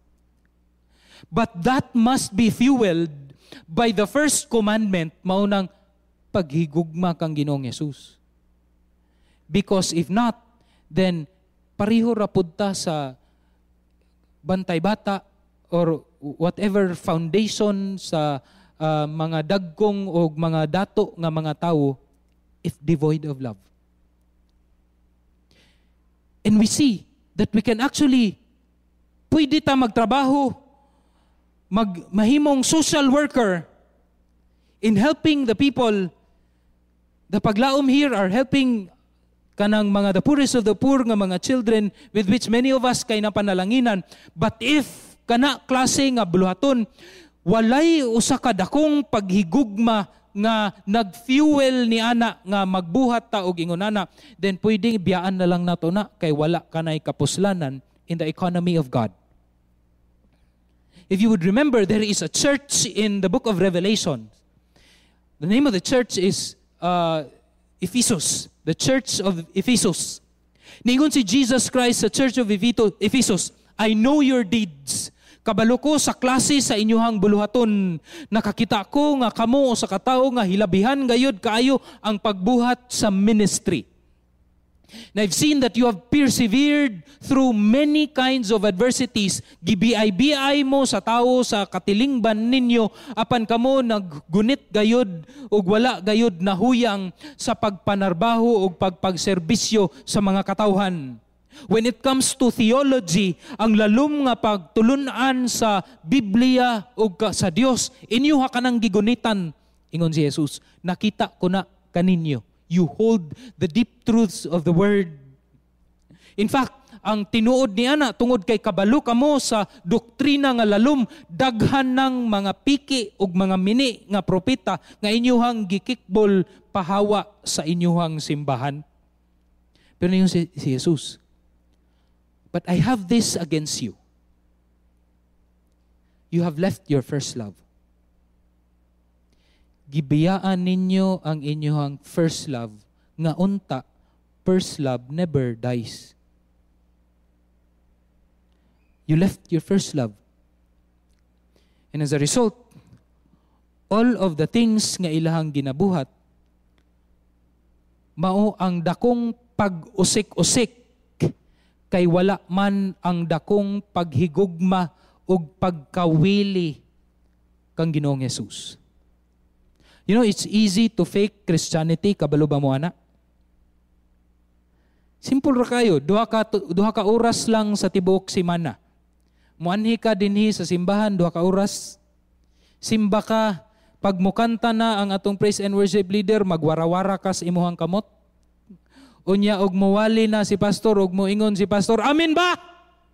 But that must be fueled by the first commandment, maunang paghigugma kang Ginoong Yesus. Because if not, then pareho ra pud ta sa bantay bata or whatever foundation sa mga dagkong o mga dato nga mga tawo if devoid of love. And we see that we can actually, pwede ta magtrabaho, mahimong social worker in helping the people. The paglaom here are helping kanang mga the poorest of the poor nga mga children with which many of us kay napanalanginan. But if kana klase nga buluhaton, walay usa ka dakong paghigugma nga nag-fuel ni ana nga magbuhat ta og ingon ana, then pwedeng biyaan na lang nato na kay wala kanay kapuslanan in the economy of God. If you would remember, there is a church in the book of Revelation. The name of the church is Ephesus. The church of Ephesus. Ningon si Jesus Christ sa church of Ephesus, "I know your deeds. Kabalo ko sa klase sa inyuhang buluhaton. Nakakita ko nga kamo sa katawo nga hilabihan gayud kaayo ang pagbuhat sa ministry. And I've seen that you have persevered through many kinds of adversities. Gibiay-biay mo sa tao sa katilingban ninyo, apan kamo naggunit gayud ug wala gayud nahuyang sa pagpanarbaho ug pagpagserbisyo sa mga katawhan. When it comes to theology, ang lalom nga pagtulunan sa Biblia ug sa Dios, inyuha kanang gigunitan," ingon si Jesus. "Nakita ko na kaninyo. You hold the deep truths of the word. In fact, ang tinuod ni ana, tungod kay kabalo kamo sa doktrina nga lalom, daghan ng mga piki ug mga mini nga propeta nga inyuhang gikikbol pahawa sa inyuhang simbahan." Pero yung si Jesus, "But I have this against you. You have left your first love." Gibiyaan ninyo ang inyong first love, nga unta, first love never dies. You left your first love. And as a result, All of the things nga ilahang ginabuhat mao ang dakong pag-usik-usik kay wala man ang dakong paghigugma ug pagkawili kang Ginoong Hesus. It's easy to fake Christianity, kabalo ba mo ana? Simple ra kayo, 2 ka oras lang sa tibuok semana. Muanhi ka dinhi sa simbahan 2 ka oras. Simba ka, pag mukanta na ang atong praise and worship leader, magwarawara ka sa imuhang kamot. Unya og muwali na si pastor og moingon si pastor, "Amen ba?"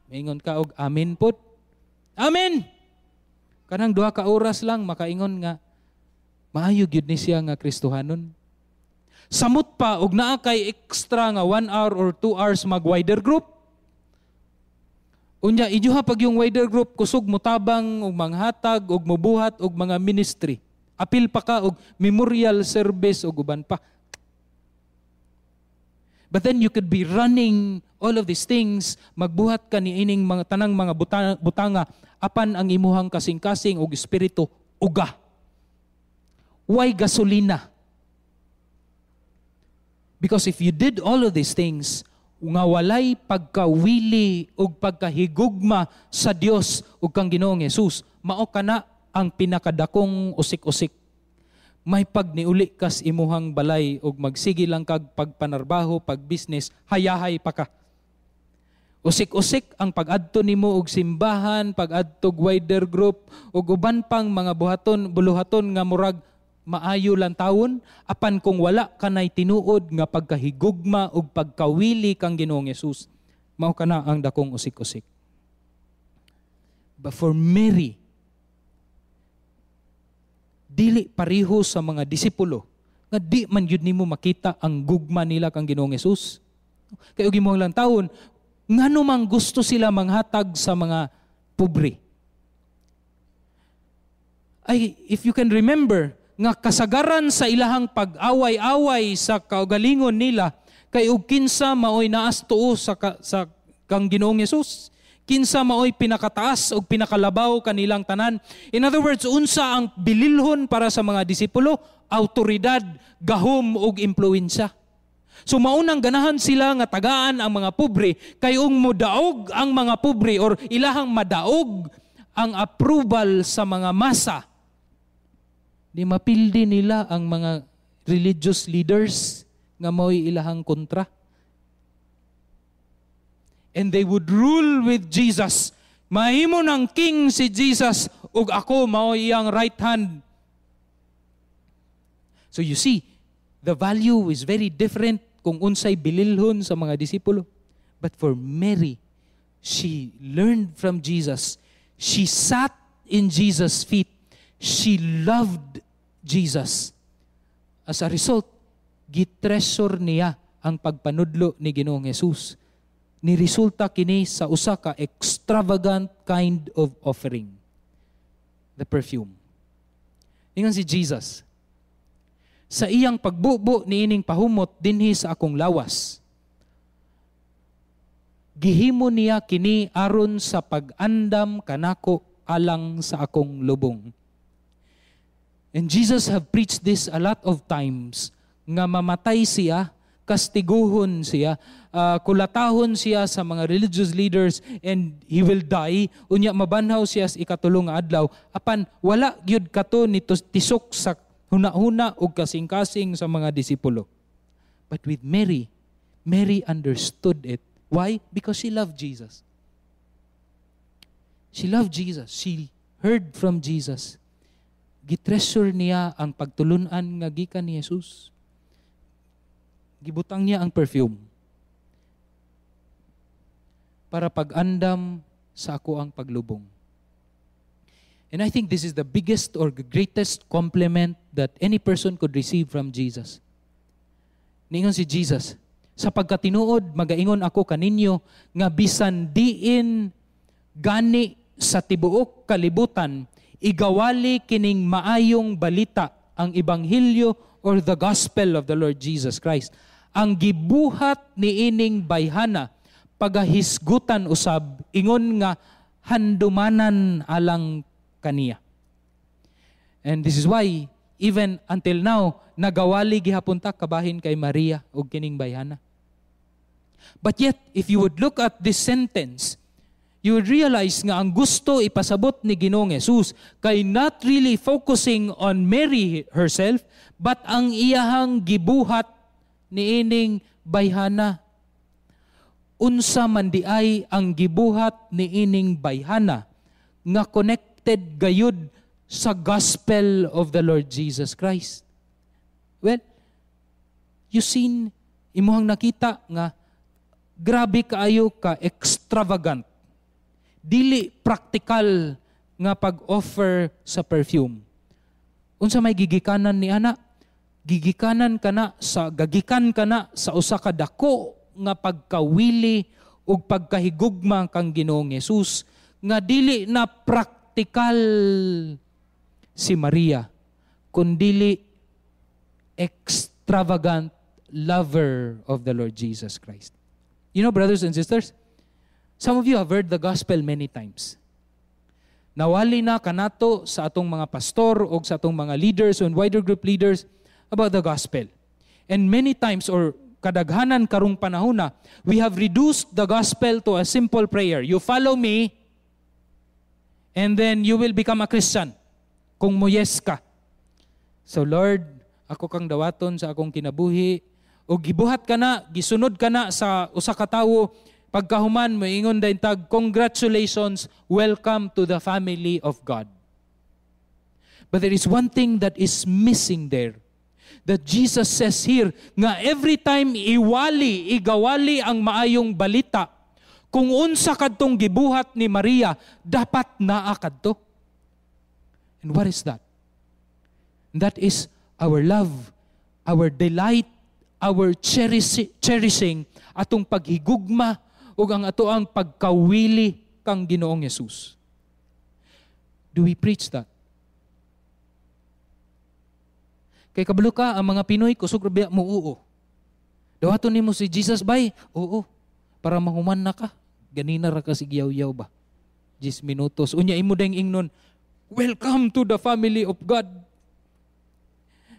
Moingon ka og "Amen pud." Amen. Kanang 2 ka oras lang makaingon nga maayo gyud ni siya nga Kristohanon. Samot pa og naa kay extra nga 1 hour or 2 hours mag wider group. Unya inyuha pag yung wider group kusog motabang og manghatag og mobuhat og mga ministry. Apil pa ka og memorial service og uban pa. But then you could be running all of these things, magbuhat ka ni ining mga tanang mga butanga apan ang imuhang kasing-kasing og espiritu uga. Why gasolina? Because if you did all of these things, nga walay pagkawili ug pagkahigugma sa Dios ug kang Ginoong Hesus, mao kana ang pinakadakong usik-usik. May pag niuli kas imuhang balay ug magsige lang kag pagpanarbaho, pag-business, hayahay pa ka. Usik-usik ang pag-adto nimo og simbahan, pag-adto og wider group ug uban pang mga buhaton, buluhaton nga murag maayo lang tawon, apan kung wala kanay tinuod nga pagkahigugma ug pagkawili kang Ginoong Hesus, mao kana ang dakong usik-usik. But for Mary, dili pareho sa mga disipulo nga di man gyud nimo makita ang gugma nila kang Ginoong Hesus. Kay og imong lang tawon, ngano mang gusto sila manghatag sa mga pobre? Ay, if you can remember, nga kasagaran sa ilahang pag-away-away sa kaugalingon nila kay og kinsa maoy naas tuo sa kang Ginoong Hesus, kinsa maoy pinakataas og pinakalabaw kanilang tanan. In other words, unsa ang bililhon para sa mga disipulo? Autoridad, gahom ug impluwensya. So maunang ganahan sila nga tagaan ang mga pobre kay ung modaog ang mga pobre or ilahang madaog ang approval sa mga masa, di mapildi nila ang mga religious leaders nga mao'y ilahang kontra. And they would rule with Jesus. Mahimo ng king si Jesus ug ako mao'y iyang right hand. So you see, the value is very different kung unsay bililhon sa mga disipulo. But for Mary, she learned from Jesus. She sat in Jesus' feet. She loved Jesus. As a result, gitreasure niya ang pagpanudlo ni Ginoong Jesus. Niresulta kini sa usa ka extravagant kind of offering, the perfume. Ingon si Jesus, "Sa iyang pagbubo niining pahumot dinhi sa akong lawas, gihimo niya kini aron sa pag-andam kanako alang sa akong lubong." And Jesus have preached this a lot of times nga mamatay siya, kastiguhon siya, kulatahon siya sa mga religious leaders and he will die, unya mabanhaw siya sa ikatulo nga adlaw. Apan wala gyud kato ni tisok sa huna-huna ug kasing-kasing sa mga disipulo. But with Mary, Mary understood it. Why? Because she loved Jesus. She loved Jesus. She heard from Jesus. Gitreasure niya ang pagtulunan nga gikan ni Jesus. Gibutang niya ang perfume para pag-andam sa ako ang paglubong. And I think this is the biggest or greatest compliment that any person could receive from Jesus. Ningon si Jesus, "Sa pagkatinuod, magaingon ako kaninyo nga bisan diin gani sa tibuok kalibutan igawali kining maayong balita, ang ebanghelyo or the gospel of the Lord Jesus Christ. Ang gibuhat niining bayhana pagahisgutan usab ingon nga handumanan alang kaniya." And this is why, even until now, nagawali gihapon ta kabahin kay Maria og kining bayhana. But yet, if you would look at this sentence, you would realize nga ang gusto ipasabot ni Ginoong Jesus kay not really focusing on Mary herself, but ang iyahang gibuhat niining bayhana. Unsa man diay ang gibuhat niining bayhana nga connected gayud sa gospel of the Lord Jesus Christ? Well, you seen, imuhang nakita nga grabe kaayo ka extravagant, dili practical nga pag-offer sa perfume. Unsa may gigikanan ni ana? Gigikanan kana sa gagikan kana sa usa ka dako nga pagkawili ug pagkahigugma kang Ginoong Hesus nga dili na practical si Maria kundili extravagant lover of the Lord Jesus Christ. Brothers and sisters, some of you have heard the gospel many times. Nawali na kanato sa atong mga pastor o sa atong mga leaders and wider group leaders about the gospel. And many times, or kadaghanan karong panahon na, we have reduced the gospel to a simple prayer. You follow me, and then you will become a Christian. Kung mo yes ka. So Lord, ako kang dawaton sa akong kinabuhi, o gibuhat ka na, gisunod ka na sa usa ka tawo, pagkahuman moingon dayon tag, "Congratulations, welcome to the family of God." But there is one thing that is missing there. That Jesus says here, nga every time iwali, igawali ang maayong balita, kung unsa kadtong gibuhat ni Maria, dapat naa kadto. And what is that? And that is our love, our delight, our cherishing atong paghigugma ug ang atoang pagkawili kang Ginoong Hesus. Do we preach that? Kay kabalo ka, ang mga Pinoy, kusog ra biya mo oo. Dawaton nimo si Jesus bay, oo. Para mahuman na ka. Ganina ra ka sig yaw-yaw ba? 10 minutos. Unya imo dayong ingnon, "Welcome to the family of God."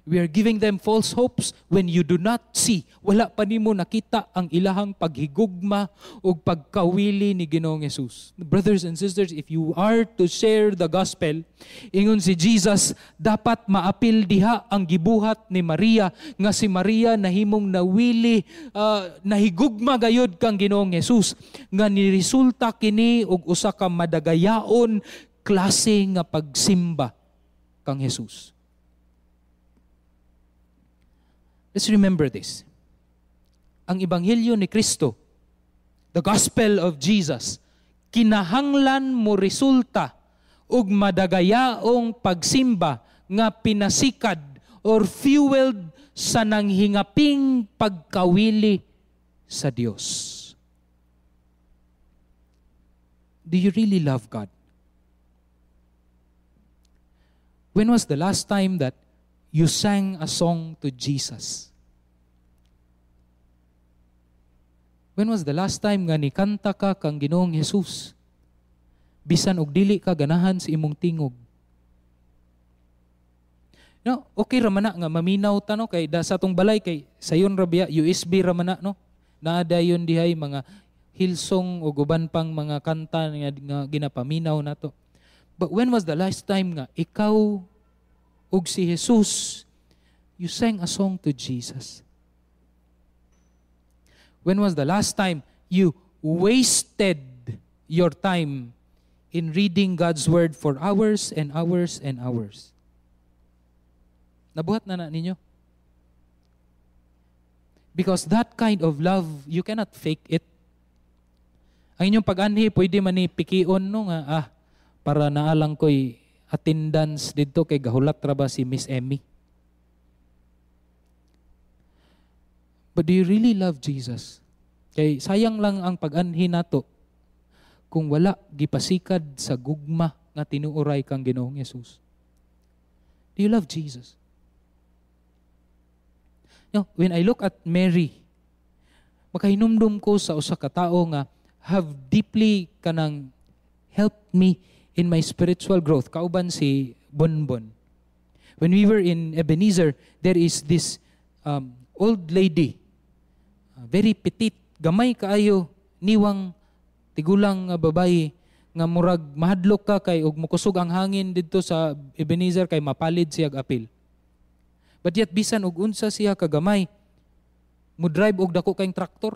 We are giving them false hopes when you do not see. Wala pa nimo nakita ang ilahang paghigugma ug pagkawili ni Ginoong Hesus. Brothers and sisters, if you are to share the gospel, ingon si Jesus, dapat maapil diha ang gibuhat ni Maria, nga si Maria nahimong nawili, nahigugma gayud kang Ginoong Hesus, nga niresulta kini og usa ka madagayaon klase nga pagsimba kang Hesus. Let's remember this. Ang Ebanghelyo ni Kristo, the gospel of Jesus, kinahanglan mo resulta og madagayaong pagsimba nga pinasikad or fueled sa nanghingaping pagkawili sa Dios. Do you really love God? When was the last time that you sang a song to Jesus? When was the last time nga nikanta ka kang Ginoong Hesus? Bisan og dili ka ganahan sa imong tingog. No, okay ra man na nga maminaw ta, no, kay da sa atong balay kay sayon ra biya USB ra man na, no. Naa dayon dihay mga Hillsong ug uban pang mga kanta nga ginapaminaw nato. But when was the last time nga ikaw ug si Jesus, you sang a song to Jesus? When was the last time you wasted your time in reading God's Word for hours and hours and hours? Nabuhat na na ninyo? Because that kind of love, you cannot fake it. Ang inyong pag-anhi, pwede man ni pikion, no, nga, para naalang ko'y attendance dito kay gahulat ra ba si Miss Emmy. But do you really love Jesus? Kay sayang lang ang pag-anhi nato kung wala gipasikad sa gugma nga tinuoray kang Ginoong Hesus. Do you love Jesus? When I look at Mary, makahinumdum ko sa usa ka tawo nga have deeply kanang helped me in my spiritual growth. Kauban si Bonbon. When we were in Ebenezer, there is this old lady, very petite, gamay kaayo, niwang tigulang nga babayi nga murag mahadlok ka kay og mukusog ang hangin didto sa Ebenezer kay mapalid siya apil. But yet bisan og unsa siya kagamay, mo drive og dako kayong traktor.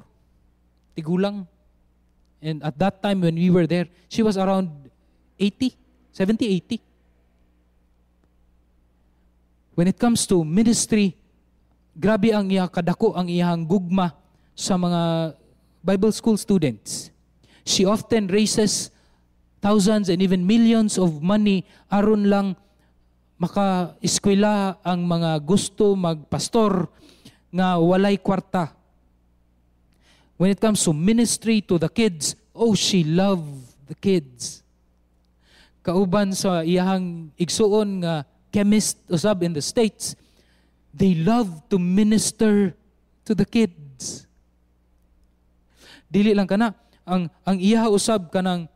Tigulang. And at that time when we were there, she was around 80, 70, 80. When it comes to ministry, grabe ang iya kadako ang iyang gugma sa mga Bible school students. She often raises thousands and even millions of money aron lang maka-eskwela ang mga gusto magpastor nga walay kwarta. When it comes to ministry to the kids, oh, she loved the kids. Kauban sa iyahang igsuon nga chemist usab in the States, they love to minister to the kids. Dili lang kana, ang iyaha usab kanang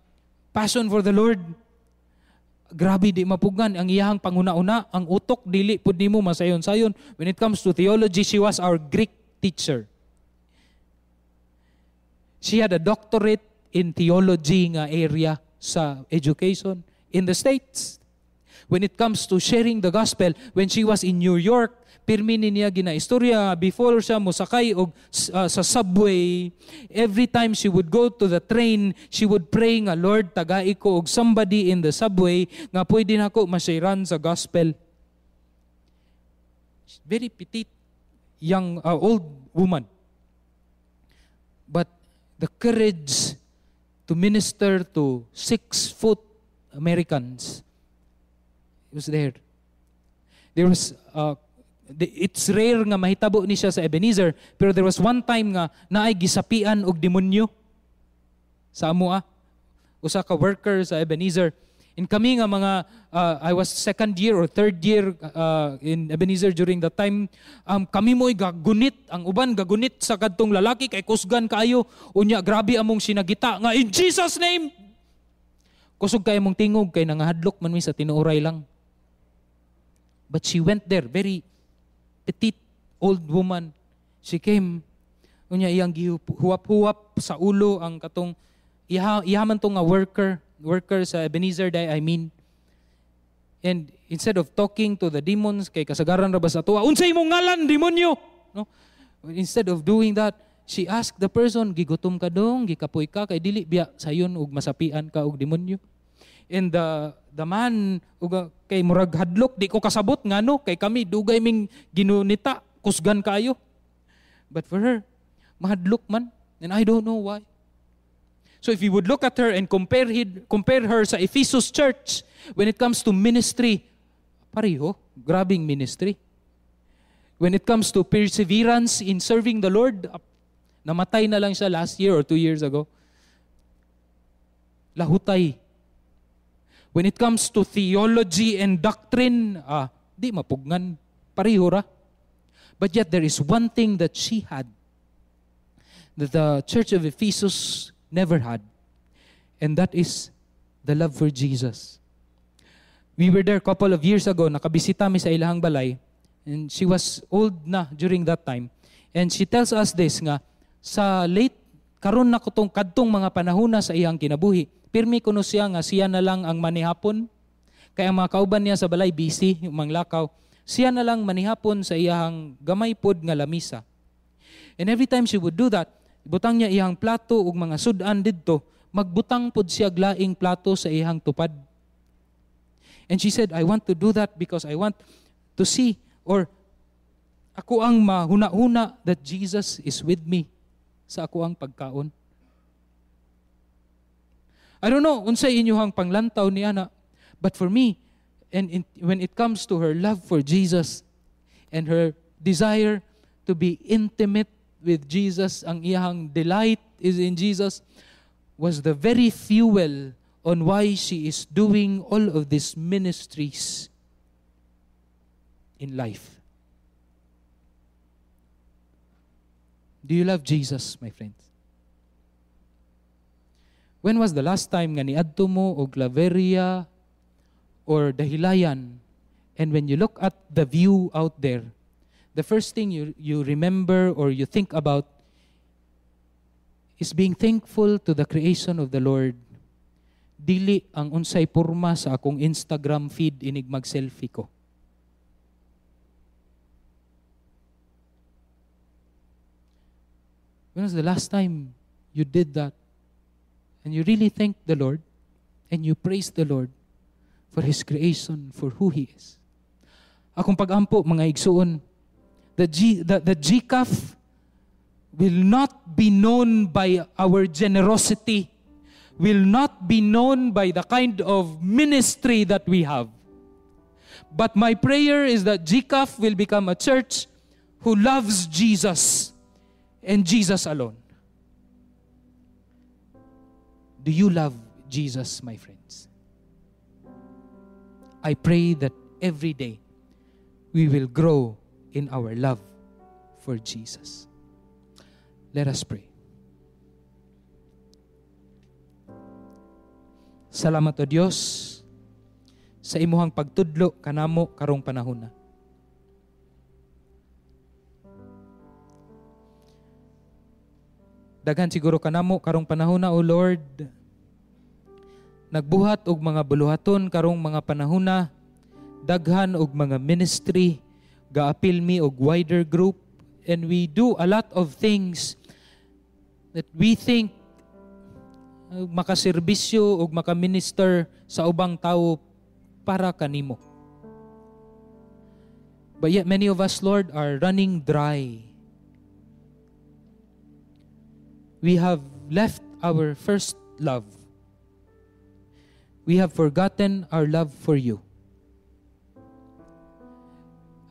passion for the Lord. Grabe, di mapugngan ang iyahang panguna-una, ang utok dili pud nimo masayon-sayon. When it comes to theology, she was our Greek teacher. She had a doctorate in theology nga area sa education in the States. When it comes to sharing the gospel, when she was in New York, pirmi ni niya ginaistorya before siya mosakay og sa subway, every time she would go to the train, she would pray nga, "Lord, tagai ko og somebody in the subway nga pwede nako ma-share-an sa gospel." Very petite young old woman. But the courage to minister to 6-foot Americans was there. There was it's rare nga mahitabo ni siya sa Ebenezer, pero there was one time nga naay gisapian og demonyo sa amoa. Usa ka worker sa Ebenezer. In kami nga mga I was second year or third year in Ebenezer during that time, kami mo'y gagunit, ang uban gagunit sa kadtong lalaki kay kusgan kaayo. Unya grabe among sinagita nga, "In Jesus' name." Kusog kay among tingog kay nangahadlok man mi sa tinuoray lang. But she went there, very petite old woman. She came, unya iyang gihuwap-huwap sa ulo ang katong iha man to nga worker sa Ebenezer day, I mean. And instead of talking to the demons, kay kasagaran ra ba sa atoa, "Unsay imong ngalan, demonyo?" No? Instead of doing that, she asked the person, "Gigutom ka dong, gikapoy ka, kay dili biya sayon og masapian ka og demonyo?" And the man ug kay murag hadlok, di ko kasabot ngano kay kami dugay ming ginunita, kusgan kayo. But for her, mahadlok man, and I don't know why. So if you would look at her and compare her sa Ephesus church when it comes to ministry, pareho, grabing ministry. When it comes to perseverance in serving the Lord, namatay na lang siya last year or 2 years ago. Lahutay. When it comes to theology and doctrine, di mapugnan, pareho ra. But yet there is one thing that she had that the church of Ephesus never had, and that is the love for Jesus. We were there a couple of years ago, nakabisita mi sa ilahang balay, and she was old na during that time. And she tells us this nga, sa late, karon na kutong kadtong mga panahon na sa iyang kinabuhi, pirmi kuno siya nga siya na lang ang manihapon. Kaya ang mga kauban niya sa balay busy, manglakaw. Siya na lang manihapon sa iyang gamay pod nga lamisa. And every time she would do that, butang niya iyang plato ug mga sudan didto, magbutang pod siya laing plato sa iyang tupad. And she said, "I want to do that because I want to see or ako ang mahuna-huna that Jesus is with me sa ako ang pagkaon." I don't know unsay inyuhang panglantaw ni ana, but for me, and when it comes to her love for Jesus and her desire to be intimate with Jesus, ang iyahang delight is in Jesus, was the very fuel on why she is doing all of these ministries in life. Do you love Jesus, my friends? When was the last time nga niadto mo og Claveria or Dahilayan And when you look at the view out there, the first thing you remember or you think about is being thankful to the creation of the Lord. Dili ang unsay porma sa akong Instagram feed inig mag-selfie ko. When was the last time you did that? And you really thank the Lord and you praise the Lord for His creation, for who He is. Akong pag-ampo, mga igsuon, the GCAF will not be known by our generosity, will not be known by the kind of ministry that we have. But my prayer is that GCAF will become a church who loves Jesus and Jesus alone. Do you love Jesus, my friends? I pray that every day we will grow in our love for Jesus. Let us pray. Salamat o Dios sa imuhang pagtudlo kanamo karong panahon na. Daghan siguro kanamo karong panahon na, O Lord, nagbuhat og mga buluhaton karong mga panahon na, daghan og mga ministry, gaapil mi og wider group, and we do a lot of things that we think makaserbisyo og makaminister sa ubang tawo para kanimo. But yet many of us, Lord, are running dry. We have left our first love. We have forgotten our love for you.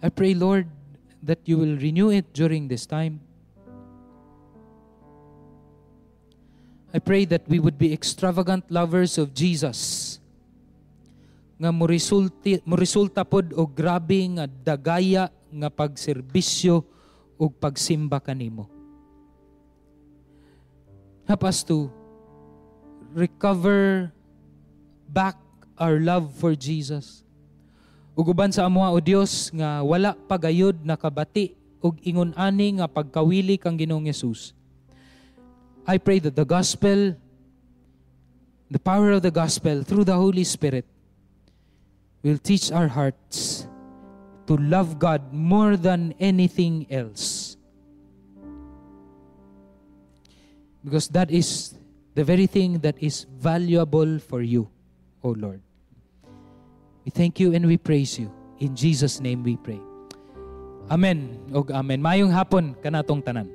I pray, Lord, that you will renew it during this time. I pray that we would be extravagant lovers of Jesus. Nga moresulta pod og grabe nga dagaya nga pagserbisyo ug pagsimba kanimo. Help us to recover back our love for Jesus. Ug uban sa amoa, o Dios, nga wala pa gayud nakabati og ingon ani nga pagkawili kang Ginoong Hesus. I pray that the gospel, the power of the gospel through the Holy Spirit will teach our hearts to love God more than anything else. Because that is the very thing that is valuable for you, O Lord. We thank you and we praise you. In Jesus' name we pray. Amen. Og amen. Maayong hapon kanatong tanan.